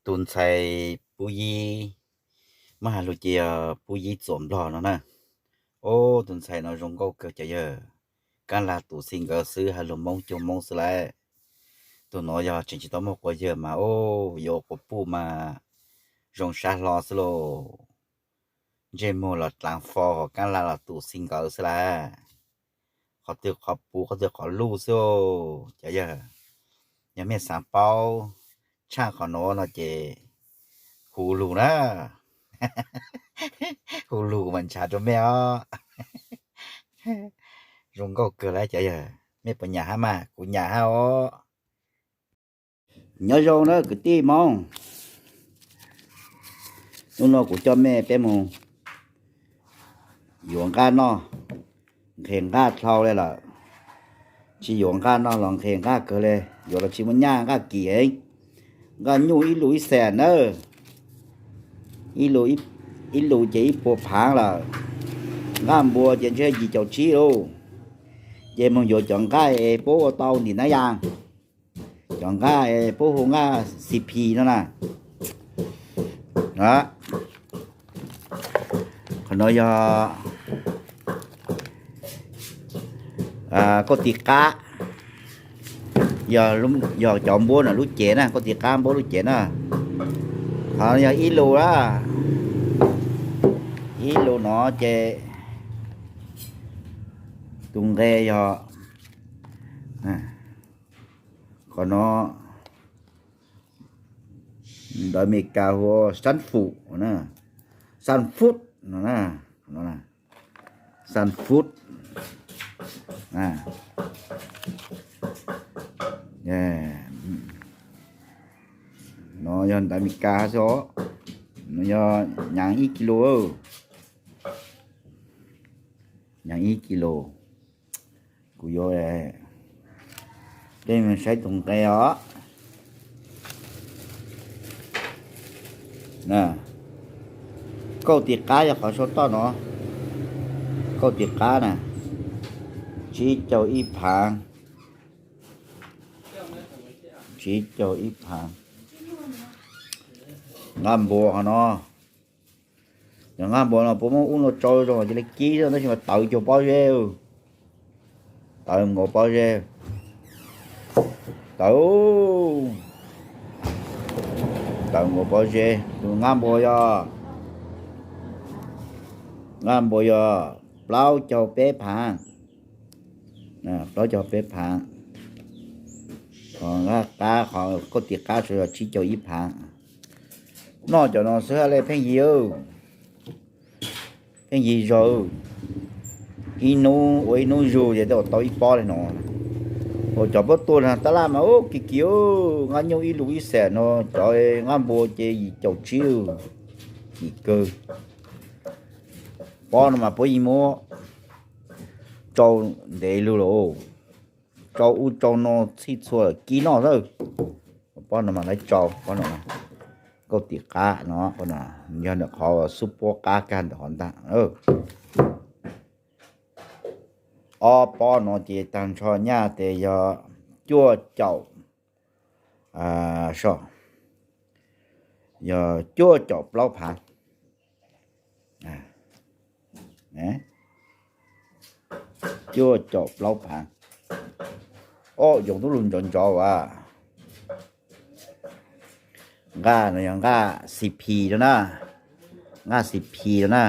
Tus ntxhais Pub Yib, muab has lug ces yog Pub Yib Txuam Nplog no na. Ub, tus ntxhais no zoo nkauj kawg cov yawg. Kaab Laj tus xi nkawd xwb, has lug Moob cuag Moob xwb lawm. Tus no yog tseem tsis tau muaj quas yawg mas ub, yuav ua quas puj mas zoo sab hlo xwb lauj. Ntsej muag los dlaav fo, ho Kaab Laj los tus xi nkawd xwb lawm. Qhov twg qhov puv, qhov twg qhov luj xwb. Cov yawg, yog mej xaav paub tshaj qhov nuav no ces hu lug na. Hu lug mas ntshaw rua mej os. Zoo nkauj kawg lawm cov yawg, mej puas nyam hab mas? Kuv nyam hab os. Nyob zoo na kwv tij Moob. Hnub no kuv coj mej peb moog yuav nqaj noj, nqhes nqaj dlhau le lawm. Tsis yuav nqaj noj los nqhes nqaj kawg le, yuav los tsis muaj nyaj, nqaj kim heev. Nqaj nyuj ib lus ib xees nawb, ib lus ces ib puas phaav lawm. Nqaj npua ces ntshe yim caum tsib lauj. Ces moog yuav cov nqaj es puab ua tau ntim nab yas, cov nqaj es puab hu nqaj C P no na. Qhov no yog kauj tis qab, yog cov npuab no lub cev na, kauj tis qab npuab lub cev na. Qhov no yog ib lus na, ib lus no ces tus nqe yog, qhov no ntawv Amelikas hu ua san fut, san fut no, san fut. No yog ntawv Amelikas xwb os. No yog nyaav ib kis lus, nyaav ib kis lus. Kuv yuav, peb saib tus nqe os. Kauj tis qab yog qhov sau toj no, kauj tis qab na, tsib caug ib phaav, tsib caug ib phaav. Nqaj npua qhov no, cov nqaj npua no puab muab ub no tsau zoo ces le kib xwb, tab sis mas tawv cuag pob zeb, tawv nkaus pob zeb, tawv, tawv nkaus pob zeb. Tus nqaj npua yog, nqaj npua yog plaub caug peb phaav, plaub caug peb phaav. Qhov nqaj qab, qhov kauj tis qab tsuas yog tsib caug ib phaav. Noj cov no xwb le pheej yig, pheej yig zog. Ib hnub ua ib hnub zug ces twb tau ib pob li no. Ua cov pob tuag tab laj mas ub kis kis, nqaj nyuj ib lus ib xees no, cov nqaj npua ces yim caum tsib, kim kawg. Pob no mas puab yeej muab tsau ntev lug lawm, tsau ub tsau no txhij txhua lawm kib noj xwb. Pob no mas lawv tsau, pob no, kauj tis qab no, yog ntawm qhov xub puab qab kag ntawm qhov ntag. Ob pob no ces tag nrho nyaj tes yog cuaj caum, so, yog cuaj caum plaub phaav. Cuaj caum plaub phaav. Ob, yoov tub lug ntsov ntsov as. Nqaj no yog nqaj C P no na, nqaj C P no na.